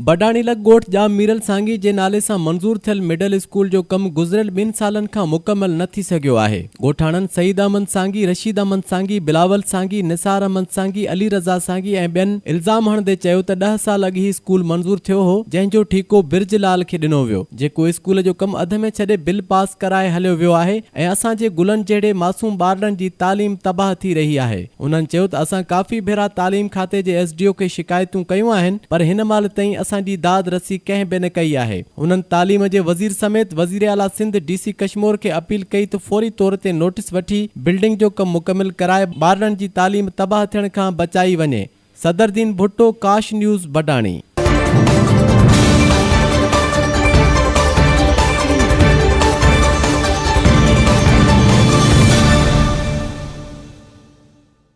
بڊاڻي لڳ ڳوٺ ڄام ميرل سانگي جي نالي سان منظور ٿيل مڊل اسڪول جو ڪم گذريل ٻن سالن کان مڪمل نه ٿي سگهيو آهي. ڳوٺاڻن سعيد احمد سانگي، رشيد احمد سانگي، بلاول سانگي، نثار احمد سانگي، علي رضا سانگي ۽ ٻين الزام هڻندي چيو ته ڏهه سال اڳ هي اسڪول منظور ٿيو هو جنهن جو ٺيڪو برج لال کي ڏنو ويو جيڪو اسڪول جو ڪم اڌ ۾ ڇڏي بل پاس ڪرائي هليو ويو آهي ۽ اسان جي گلن جهڙي معصوم ٻارڙن جي تعليم تباهه ٿي رهي آهي. انهن چيو ته اسان ڪافي ڀيرا تعليم کاتي جي ايس ڊي او کي شڪايتون ڪيون آهن پر هن مهل تائين اسان جي داد رسي ڪنهن به نه ڪئي آهي. انهن تعليم جي وزير سميت وزيراعليٰ سنڌ ڊي سي ڪشمور کي اپيل ڪئي ته فوري طور تي نوٽيس وٺي بلڊنگ جو ڪم مڪمل ڪرائي ٻارڙن جي تعليم تباهه ٿيڻ کان بچائي وڃي. صدر دين ڀٽو، ڪاش نيوز، بڊاڻي.